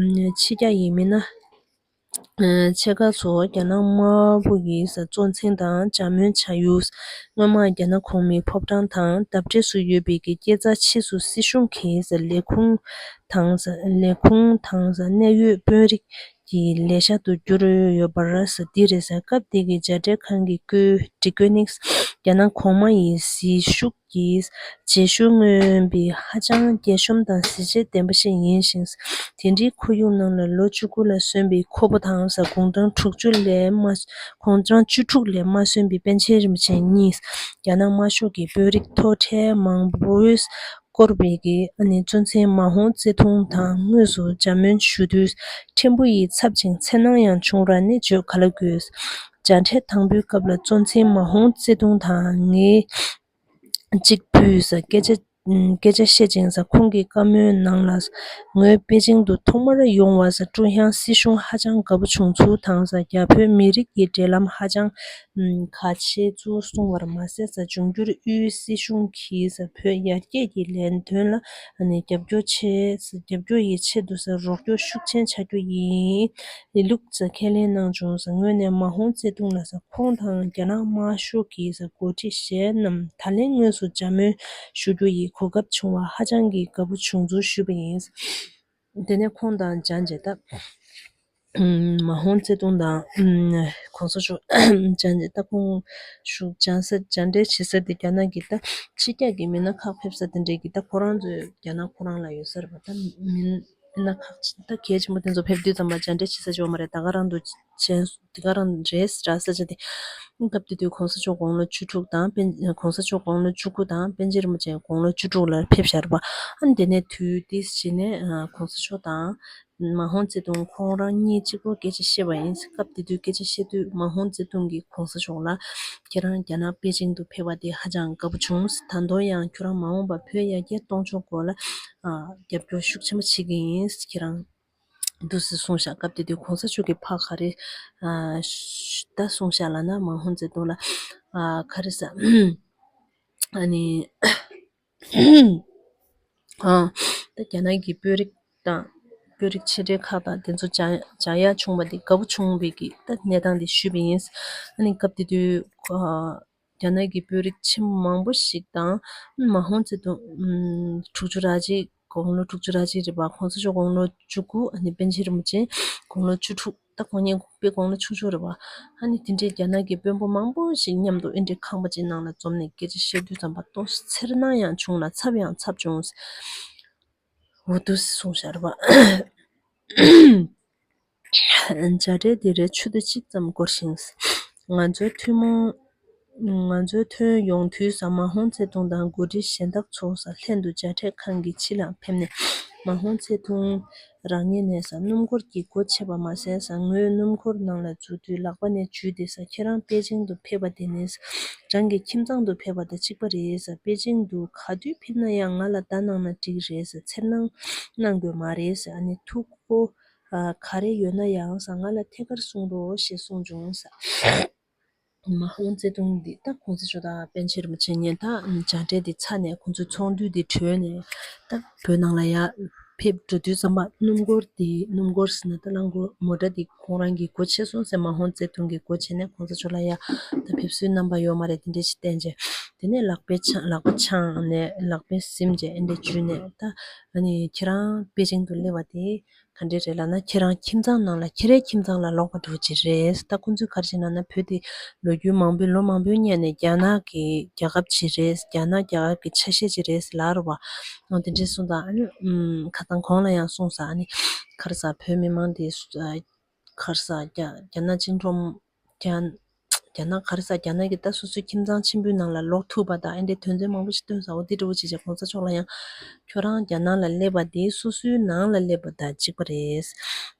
ཕྱི་རྒྱལ་ཡིན་མིན་ན་ཆེད་མཁས་ཚོ་རྒྱ་ནག་དམར་པོ་ཡི་ས་གཙོ་འཛིན་དང་བཅའ་མོལ་བྱ་ཡུལ། སྔོན་མ་རྒྱ་ནག་གོང་མའི་ཕོ་བྲང་དང་འདབས་འབྲེལ་སུ་ཡོད་པའི་གི་སྐྱེ་རྩ་ཕྱིས་སུ་སྲིད་གཞུང་གི་ས་ལས་ཁུངས་དང་ས་ལས་ཁུངས་དང་ས་གནད་ཡོད་དཔོན་རིགས་ཀྱི་ལས་ཤག་ཏུ་གྱུར་ཡོད་པར་ས་འདི་རེད་ས། སྐབས་དེ་གི་མཇལ་འཕྲད་ཁང་གི་སྒོའི་སྒྲིག་བཀོད་ནི་རྒྱ་ནག་གོང་མ་ཡི་ཟིལ་ཤུགས་ཀྱི་རྗེས་ཤུལ་མངོན་པའི་ཧ་ཅང་རྒྱས་ཤོམ་དང་གཟི་བརྗིད་ལྡན་པ་ཞིག་ཡིན་ཞིང་། དེ་འདྲའི་ཁོར་ཡུག་ནང་ལ་ལོ་བཅུ་དགུ་ལ་སོན་པའི་ཁོ་བོ་དང་ས་དགུང་གྲངས་དྲུག་ཅུ་ལས་མ་དགུང་གྲངས་བཅུ་དྲུག་ལས་མ་སོན་པའི་པཎ་ཆེན་རིན་པོ་ཆེ་གཉིས་རྒྱ་ནག་དམར་ཤོག་གི་དཔོན་རིགས་མཐོ་གྲས་མང་པོས་བསྐོར་བའི་གི་ཨ་ནི་གཙོ་འཛིན་མ་ཧོང་ཙེ་ཏུང་དང་དངོས་སུ་བཅའ་མོལ་ཞུ་དུས་ཕྲན་བུ་ཡིས་འཚབ་ཅིང་འཚེར་སྣང་ཡང་བྱུང་ར་ནི་བརྗོད་ག་ལ་དགོས། མཇལ་འཕྲད་དང་པོའི་སྐབས་ལ་གཙོ་འཛིན་མ་ཧོང་ཙེ་ཏུང་དང་ངའི་གཅིག་ཕུལ་ས་སྐད་ཆ་སྐད་ཆ་བཤད་ཅིང་ས་ཁོང་གི་བཀའ་མོལ་ནང་ལ་ངོས་པེ་ཅིང་དུ་ཐོག་མར་ཡོང་བ་ས་ཀྲུང་དབྱང་སྲིད་གཞུང་ཧ་ཅང་དགའ་པོ་བྱུང་ཚུལ་དང་ས་རྒྱ་བོད་མི་རིགས་ཀྱི་འབྲེལ་ལམ་ཧ་ཅང་གལ་ཆེ་ཚུལ་གསུངས་པར་མ་ཟད་ས་འབྱུང་འགྱུར་དབུས་སྲིད་གཞུང་གིས་ས་བོད་ཡར་རྒྱས་ཀྱི་ལས་དོན་ལ་ཨ་ནི་རྒྱབ་སྐྱོར་ཆེ་ས་རྒྱབ་སྐྱོར་ཡི་ཆེད་དུ་ས་རོགས་སྐྱོར་ཤུགས་ཆེན་བྱ་རྒྱུ་ཡིན། ལི་ལུག་ས་ཁས་ལེན་གནང་བྱུང་ས་ངོས་ནས་མ་ཧོང་ཙེ་ཏུང་ལ་ས་ཁོང་དང་རྒྱ་ནག་དམར་ཤོག་གི་ས་འགོ་ཁྲིད་གཞན་རྣམས་ད་ལན་དངོས་སུ་བཅའ་མོལ་ཞུ་རྒྱུ་ཡི་གོ་སྐབས་བྱུང་བ་ཧ་ཅང་གི་དགའ་པོ་བྱུང་ཚུལ་ཞུས་པ་ཡིན། དེ་ནས་ཁོང་དང་མཇལ་རྗེས་ད་མ་ཧོང་ཙེ་ཏུང་དང་གོང་ས་མཆོག་མཇལ་རྗེས་ད་ཁོང་ཞུ་མཇལ་ས་མཇལ་འཕྲད་བྱེད་ས་དེ་རྒྱ་ནག་གི་ད་ཕྱི་རྒྱལ་གྱི་མི་སྣ་ཁག་ཕེབས་ས་དེ་འདྲས་ཀྱི་ད་ཁོ་རང་ཚོའི་རྒྱ་ནག་ཁོ་རང་ལ་ཡོད་ས་རེད་པ། ད་མི་སྣ་ཁག་ཅིག་ད་གལ་ཆེན་པོ་དེ་ཚོ་ཕེབས་དུས་ཙམ་པ་མཇལ་འཕྲད་བྱེད་ས་ཅིག་ཡོད་མ་རེད། ད་ག་རང་དུ་བྱས་དེ་ག་རང་རེད་ར་ས་ཆ་དེ། སྐབས་དེ་དུས་གོང་ས་མཆོག་དགུང་ལོ་བཅུ་དྲུག་དང་པཎ་གོང་ས་མཆོག་དགུང་ལོ་བཅུ་དགུ་དང་པཎ་ཆེན་རིན་པོ་ཆེ་དགུང་ལོ་བཅུ་དྲུག་ལ་ཕེབས་ཤར་བ། ཨ་ནི་དེ་ནས་དུས་དེ་བྱས་ནས་གོང་ས་མཆོག་དང་ མ་ཧོང་ཙེ་ཏུང་ཁོང་རང་གཉིས་གཅིག་པོ་སྐད་ཆ་བཤད་པ་ཡིན། སྐབས་དེ་དུས་སྐད་ཆ་བཤད་དུས་མ་ཧོང་ཙེ་ཏུང་གིས་གོང་ས་མཆོག་ལ་ཁྱེད་རང་རྒྱ་ནག་པེ་ཅིང་དུ་ཕེབས་པ་དེ་ཧ་ཅང་དགའ་པོ་བྱུང་། ད་དུང་ཡང་ཁྱོད་རང་མ་འོངས་པ་བོད་ཡར་རྒྱས་གཏོང་ཕྱོགས་སྐོར་ལ་ཨ་རྒྱབ་སྐྱོར་ཤུགས་ཆེན་པོ་བྱེད་ཀྱི་ཡིན། ཁྱེད་རང་འདུག་སེ་གསུངས་ཤག་སྐབས་དེ་དུས་གོང་ས་མཆོག་གིས་ཕར་ག་རེ་ཨ་ཤ་ད་གསུངས་ཤག་ལབ་ན། མ་ཧོང་ཙེ་ཏུང་ལ་ཨ་ག་རེ་ཟ་ཨ་ནི་ཨ་ད་རྒྱ་ནག་གི་དཔོན་རིགས་དང་དཔོན་རིགས་ཆེ་གྲས་ཁག་དང་དེ་ཚོ་མཇལ་མཇལ་ཡག་བྱུང་བ་དེ་དགའ་པོ་བྱུང་བའི་གི་ད་གནས་སྟངས་དེ་ཞུས་པ་ཡིན། ཨ་ནི་སྐབས་དེ་དུས་ཨ་རྒྱ་ནག་གི་དཔོན་རིགས་ཆེན་པོ་མང་པོ་ཞིག་དང་མ་ཧོང་ཙེ་ཏུང་ཨམ་དྲུག་ཅུ་ར་གཅིག་དགུང་ལོ་དྲུག་ཅུ་ར་གཅིག་རེད་པ། གོང་ས་མཆོག་དགུང་ལོ་བཅུ་དགུ། ཨ་ནི་པཎ་ཆེན་རིན་པོ་ཆེ་དགུང་ལོ་བཅུ་དྲུག་ད་དགུང་ཉེ་དཔེ་དགུང་ལོ་ཆུང་ཆུང་རེད་པ། ཨ་ནི་དེ་འདྲའི་རྒྱ་ནག་གི་དཔོན་པོ་མང་པོ་ཞིག་མཉམ་དུ་ཨེ་འདྲའི་ཁང་པ་ཅིག་ནང་ལ་འཛོམས་ནས་སྐད་ཆ་བཤད་དུས་ཙམ་པ་ཏོག་ཙམ་འཚེར་སྣང་ཡང་བྱུང་ལ་འཚབ་ཡང་འཚབ་བྱུང་། འོ་འདུག་སེ་གསུངས་ཤག་རེད་པ། མཇལ་འཕྲད་འདི་རེད། ཆུ་ཚོད་གཅིག་ཙམ་འགོར་ཞིང་། ང་ཚོའི་ཐུན་མོང་ང་ཚོའི་ཐོན་ཡོང་དུས་ཙམ་མ་ཧོང་ཙེ་ཏུང་དང་འགོ་ཁྲིད་གཞན་དག་ཚོ་ལྷན་དུ་མཇལ་འཕྲད་ཁང་གི་ཕྱི་ལ་ཕེབས་ནས། མ་ཧོང་ཙེ་ཏུང་རང་ཉིད་ནས་སྣུམ་འཁོར་གྱི་སྒོ་ཕྱེས་པ་མ་ཟད། ངོས་སྣུམ་འཁོར་ནང་ལ་འཛུལ་དུས་ལག་པ་ནས་འཇུས་ཏེ། ཁྱེད་རང་པེ་ཅིང་དུ་ཕེབས་པ་དེ་ནི་རང་གི་ཁྱིམ་ཚང་དུ་ཕེབས་པ་དང་གཅིག་པ་རེད། པེ་ཅིང་དུ་ག་དུས་ཕེབས་ན་ཡང་ང་ལ་བརྡ་གནང་ན་འགྲིག་རེད། འཚེར་སྣང་གནང་དགོས་མ་རེད། ཨ་ནི་ཐུགས་ཁུར་ག་རེ་ཡོད་ན་ཡང་ང་ལ་ཐད་ཀར་གསུང་རོགས་ཞེས་གསུངས་བྱུང་། མ་ཧོང་ཙེ་ཏུང་འདི་ད་གོང་ས་མཆོག་དང་པཎ་ཆེན་རིན་པོ་ཆེ་གཉིས་ད་མཇལ་འཕྲད་འདི་ཚར་ནས་ཁོང་ཚོའི་ཚོགས་འདུ་འདི་གྲོལ་ནས་ད་བོད་ནང་ལ་ཡར་ཕེབས་འགྲོ་དུས་ཙམ་པ་སྣུམ་འཁོར་འདི་སྣུམ་འཁོར་ཟེར་ན་ད་རླངས་འཁོར་མོ་ཊ་འདི་ཁོང་རང་གི་སྒོ་ཕྱེ་སོང་ཟེར། མ་ཧོང་ཙེ་ཏུང་གི་སྒོ་ཕྱེ་ནས་གོང་ས་མཆོག་ལ་ཡ་ད་ཕེབས་བསུའི་རྣམ་པ་ཡོད་མ་རེད། དེ་འདྲ་ཞིག་བསྟན་རྗེས་དེ་ནས་ལག་པས་འཆང་ལག་པ་འཆང་ནས་ལག་པས་ཟིན་རྗེས་ཨེ་འདྲ་འཇུས་ནས་ད་ཨ་ནི་ཁྱེད་རང་པེ་ཅིང་དུ་སླེབས་པ་དེ། ག་འདྲས་རེད་ལབ་ན། ཁྱེད་རང་ཁྱིམ་ཚང་ནང་ལ་ཁྱེད་རའི་ཁྱིམ་ཚང་ལ་ལོག་པ་འདྲ་བོ་ཅིག་རེད། ད་ཁོང་ཚོས་ག་རེ་བྱས་ན་ན་བོད་དེ་ལོ་རྒྱུས་མང་པོའི་ལོ་མང་པོའི་སྔོན་ནས་རྒྱ་ནག་གི་རྒྱལ་ཁབ་ཅིག་རེད། རྒྱ་ནག་རྒྱལ་ཁབ་ཀྱི་ཆ་ཤས་ཅིག་རེད་ལབ་རེད་བ། འོ་དེ་འདྲས་གསུངས་དང་། ཨ་ནི་ཁ་སང་གོང་ལ་ཡང་གསུངས་ས། ཨ་ནི་ག་རེ་ཟ་བོད་མི་མང་དེ་ག་རེ་ཟ་རྒྱ་རྒྱ་ནག་བཅིངས་འགྲོལ་རྒྱ། རྒྱ་ནག་ག་རེ་ཟ་རྒྱ་ནག་གི་ད་སོ་སོའི་ཁྱིམ་ཚང་ཆེན་པོའི་ནང་ལ་ལོག་ཐུབ་པ་དང་ཨེ་འདྲའི་དོན་ཚན་མང་པོ་ཞིག་བཏོན་ས། འོ་དེ་འདྲ་བོ་བྱས་བྱས་གོང་ས་མཆོག་ལ་ཡང་ཁྱོད་རང་རྒྱ་ནག་ལ་སླེབས་པ་དེ་སོ་སོའི་ནང་ལ་སླེབས་པ་དང་གཅིག་པ་རེད།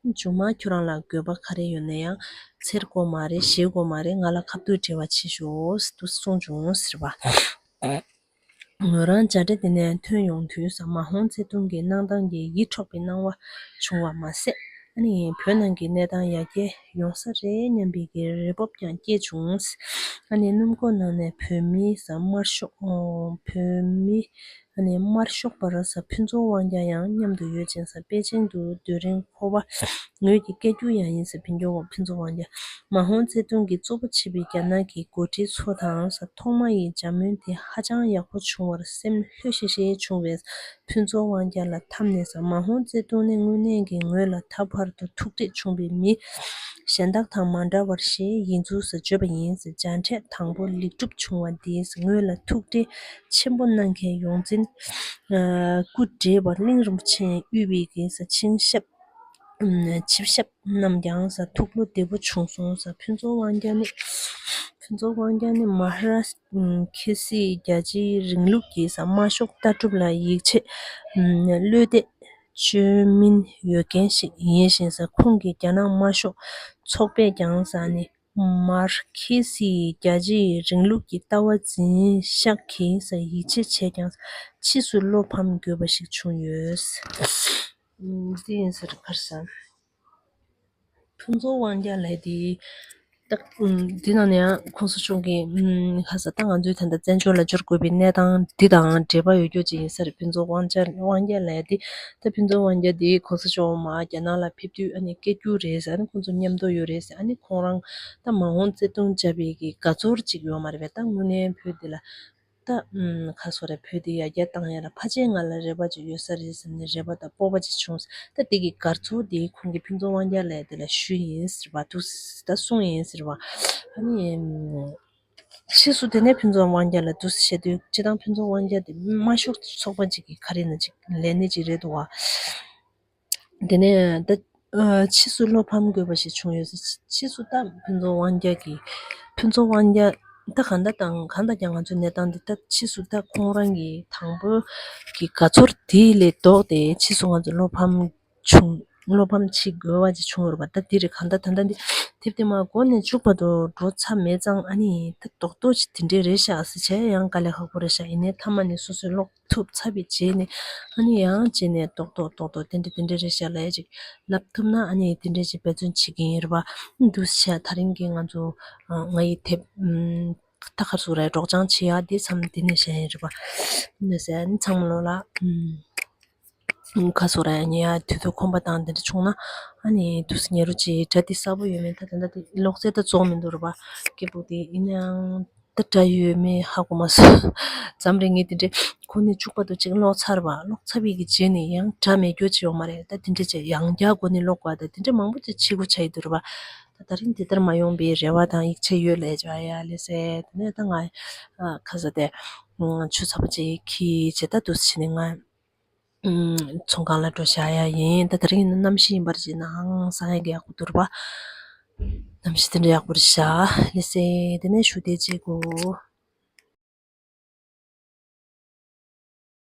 མཇུག་མ་ཁྱོད་རང་ལ་དགོས་པ་ག་རེ་ཡོད་ན་ཡང་འཚེར་དགོས་མ་རེད། ཞེད་དགོས་མ་རེད། ང་ལ་ཁ་ཐུག་འབྲེལ་བ་བྱེད་ཤོག་འདུག་གསུངས་བྱུང་ཟེར་བ། ང་རང་མཇལ་འཕྲད་དེ་ནས་ཐོན་ཡོང་དུས་ཙམ་མ་ཧོང་ཙེ་ཏུང་གི་གནང་སྟངས་ཀྱིས་ཡིད་འཕྲོག་པའི་སྣང་བ་བྱུང་བ་མ་ཟད། ཨ་ནི་བོད་ནང་གི་གནས་སྟངས་ཡར་རྒྱས་ཡོང་ས་རེད་སྙམ་པའི་གི་རེ་སྤོབས་ཀྱང་སྐྱེས་བྱུང་། ཨ་ནི་སྣུམ་འཁོར་ནང་ནས་བོད་མི་ཟ་དམར་ཤོག་བོད་མི་ཨ་ནི་དམར་ཤོག་པ་ར་ཟ་ཕུན་ཚོགས་དབང་རྒྱལ་ཡང་མཉམ་དུ་ཡོད་ཅིང་ཟ། པེ་ཅིང་དུ་སྡོད་རིང་ཁོ་པ་ངོས་ཀྱི་སྐད་སྒྱུར་ཡང་ཡིན་ཟེར། ཕུན་ཚོགས་དབང་རྒྱལ། མ་ཧོང་ཙེ་ཏུང་གིས་གཙོ་པོ་བྱས་པའི་རྒྱ་ནག་གི་འགོ་ཁྲིད་ཚོ་དང་ས་ཐོག་མ་ཡི་བྱ་སྨོན་དེ་ཧ་ཅང་ཡག་པོ་བྱུང་བར་སེམས་ལྷོད་ཤིག་ཤིག་བྱུང་བས། ཕུན་ཚོགས་དབང་རྒྱལ་ལ་འཐམས་ནས་ས་མ་ཧོང་ཙེ་ཏུང་ནི་དངོས་གནས་ཀྱི་ངོས་ལ་ད་བར་དུ་ཐུག་འཕྲད་བྱུང་བའི་མི་གཞན་དག་དང་མ་འདྲ་བར་ཞིག་ཡིན་ཚུལ་ས་བརྗོད་པ་ཡིན། མཇལ་འཕྲད་དང་པོ་ལེགས་གྲུབ་བྱུང་བ་འདིས་ངོས་ལ་ཐུག་འཕྲད་ཆེན་པོ་གནང་མཁན་ཡོངས་འཛིན་སྐུ་བགྲེས་པ་གླིང་རིན་པོ་ཆེས་དབུས་པའི་གི་ས་ཆིང་ཞབས། ཆིབས་ཞབས་རྣམས་ཀྱང་ས་ཐུགས་བློ་བདེ་པོ་བྱུང་སོང་ས། ཕུན་ཚོགས་དབང་རྒྱལ་ནི། ཕུན་ཚོགས་དབང་རྒྱལ་ནི་མ་ཧ་ར་ཁེ་སི་རྒྱལ་སྤྱིའི་རིང་ལུགས་ཀྱི་ས་དམར་ཤོག་ལྟ་གྲུབ་ལ་ཡིད་ཆེས་བློ་གཏད་བཅོལ་མིན་ཡོད་མཁན་ཞིག་ཡིན་ཞིང་ས། ཁོང་གིས་རྒྱ་ནག་དམར་ཤོག་ཚོགས་པས་ཀྱང་ས་ནི་མར་ཁེ་སི་རྒྱལ་སྤྱིའི་རིང་ལུགས་ཀྱི་ལྟ་བ་འཛིན་ཤག་གིས་ས་ཡིད་ཆེས་བྱས་ཀྱང་ས་ཕྱིས་སུ་བློ་ཕམ་དགོས་པ་ཞིག་བྱུང་ཡོད། འདི་ཡིན་ཟེར་གར་ས། ཕུན་ཚོགས་དབང་རྒྱལ་ལགས་དེ། ད་འདི་ནང་ནས་ཡང་གོང་ས་མཆོག་གིས་ཁ་ས་ད་ང་ཚོའི་ད་ལྟ་བཙན་བྱོལ་ལ་འབྱོར་དགོས་པའི་གནས་སྟངས་འདི་དང་འབྲེལ་བ་ཡོད་རྒྱུ་ཅིག་ཡིན་ས་རེད། ཕུན་ཚོགས་དབང་རྒྱལ་དབང་རྒྱལ་ལགས་དེ། ད་ཕུན་ཚོགས་དབང་རྒྱལ་དེ་གོང་ས་མཆོག་མར་རྒྱ་ནག་ལ་ཕེབས་དུས་ཨ་ནི་སྐད་སྒྱུར་རེད་ཟེར། ཨ་ནི་ཁོང་ཚོ་མཉམ་དུ་ཡོད་རེད་ཟེར། ཨ་ནི་ཁོང་རང་ད་མ་ཧོང་ཙེ་ཏུང་བཅས་པའི་གི་དགའ་ཚོར་ཅིག་ཡོད་མ་རེད་པས། ད་དངོས་གནས་བོད་འདི་ལ། ད་ཨམ་ཁ་སོ་རེ་བོད་འདི་ཡར་རྒྱས་བཏང་ཡ་ལ་ཕལ་ཆེར་ང་ལ་རེ་བ་ཅིག་ཡོད་ས་རེད་ཟེར་ནས་རེ་བ་དང་སྤོབས་པ་ཅིག་བྱུང་། ད་དེ་གི་དགའ་ཚོར་དེ་ཁོང་གིས་ཕུན་ཚོགས་དབང་རྒྱལ་ལགས་དེ་ལ་ཞུས་ཡིན་ཟེར་བ་འདུག་ད་གསུངས་ཡིན་ཟེར་བ། ཨ་ནི་ཕྱིས་སུ་དེ་ནས་ཕུན་ཚོགས་དབང་རྒྱལ་ལ་འདུག་བཤད་དུས་སྤྱི་བཏང་ཕུན་ཚོགས་དབང་རྒྱལ་དེ་དམར་ཤོག་ཚོགས་པ་ཅིག་གི་ག་རེ་ན་ཅིག་ལས་སྣེ་ཅིག་རེད་འདུག་བ། དེ་ནས་ད་ཕྱིས་སུ་བློ་ཕམ་དགོས་པ་ཞིག་བྱུང་ཡོད། ཕྱིས་སུ་ད་ཕུན་ཚོགས་དབང་རྒྱལ་གྱིས་ཕུན་ཚོགས་དབང་རྒྱལ་ད་གང་ལྟར་དང་གང་ལྟར་ཀྱང་ང་ཚོའི་གནས་སྟངས་འདི་ད་ཕྱིས་སུ་ད་ཁོང་རང་གི་དང་པོ་གི་དགའ་ཚོར་དེ་ལས་ལྡོག་སྟེ་ཕྱིས་སུ་ང་ཚོ་བློ་ཕམ་བྱུང་ བློ་ཕམ་བྱེད་དགོས་པ་ཅིག་བྱུང་བ་རེད་པ། ད་འདི་རེད། གང་ལྟར་ད་ལྟ་འདི་དེབ་དེ་མར་འགོ་ནས་མཇུག་བར་དུ་འགྲོ་ཚར་མེད་ཙང་། ཨ་ནི་ད་རྡོག་རྡོག་ཅིག་དེ་འདྲས་རེད་ཤག་ཟེར་བྱས་ཡང་དཀའ་ལས་ཁག་པོ་རེད་ཤག། ཡིན་ནའི་མཐའ་མ་ནས་སོ་སོས་ཀློག་ཐུབ་ཚར་བའི་རྗེས་ནས། ཨ་ནི་ཡང་རྗེས་ནས་རྡོག་རྡོག་རྡོག་རྡོག་དེ་འདྲས་དེ་འདྲས་རེད་ཤག་ལབ་ཡ་ཅིག་ལབ་ཐུབ་ན། ཨ་ནི་དེ་འདྲས་ཅིག་འབད་བརྩོན་བྱེད་ཀྱི་ཡིན་རེད་པ། འདུག་སེ་བྱས་ད་རིང་གི་ང་ཚོ་ང་ཡི་དེབ་ཨམ། ད་ག་རེ་ཟེར་དགོས་རེད། སྒྲོག་སྦྱང་བྱེད་ཡ་འདི་མཚམས་འདི་ནས་བཞག་ཡིན་རེད་པ། ནས་ཟེར་ནི་ཚང་མ་ལོ་ལ་ཨམ། ག་རེ་ཟེར་དགོས་རེད། ཉེ་ཡ་དུས་ཚོད་ཁོམ་པ་དང་དེ་འདྲ་བྱུང་ན། ཨ་ནི་འདུག་སེ་ཉལ་རོགས་བྱེད། སྒྲ་འདི་གསལ་པོ་ཡོད་མེད། ད་ད་ལྟ་འདི་ཀློག་རྩལ་ད་རྫོགས་མི་འདུག་རེད་པ། སྐད་སྦུག་འདི་ཡིན་ནའང་ད་སྒྲ་ཡོད་མེད་ཧ་གོ་མ་སོང་། མཚམས་རེ་ངས་དེ་འདྲས་འགོ་ནས་མཇུག་བར་དུ་ཅིག་ཀློག་ཚར་བ། ཀློག་ཚར་བའི་གི་རྗེས་ནས་ཡང་སྒྲ་མེད་རྒྱུ་ཅིག་ཡོད་མ་རེད། ད་དེ་འདྲས་བྱས་ཡང་བསྐྱར་འགོ་ནས་ཀློག་པ་ད་དེ་འདྲས་མང་པོ་ཅིག་བྱེད་དགོས་ཆགས་ཡི་འདུག་རེད་པ། ད་ད་རིང་དེ་ལྟར་མ་ཡོང་པའི་རེ་བ་དང་ཡིད་ཆེས་ཡོད་ལབ་བྱས་ཡ་ལགས་སེ། དེ་ནས་ད་ང་ཨ་ཁ་ས་དེ་ཨམ། ཆུ་ཚ་པོ་ཅིག་འཁྱེར་བྱས་ད་འདུག་སེ་བྱས་ནས་ང་ཨམ། ཚོང་ཁང་ལ་འགྲོ་བཞག་ཡ་ཡིན། ད་ད་རིང་ཡིན་ན་གནམ་གཤིས་ཡིན་པར་བྱས་ན་ཧང་སང་ཡག་གི་ཡག་པོ་འདུག་རེད་པ། གནམ་གཤིས་དེ་འདྲ་ཡག་པོ་རེད་ཤག་ལགས་སེ། དེ་ནས་ཞུ་བདེ་བྱེད་དགོས།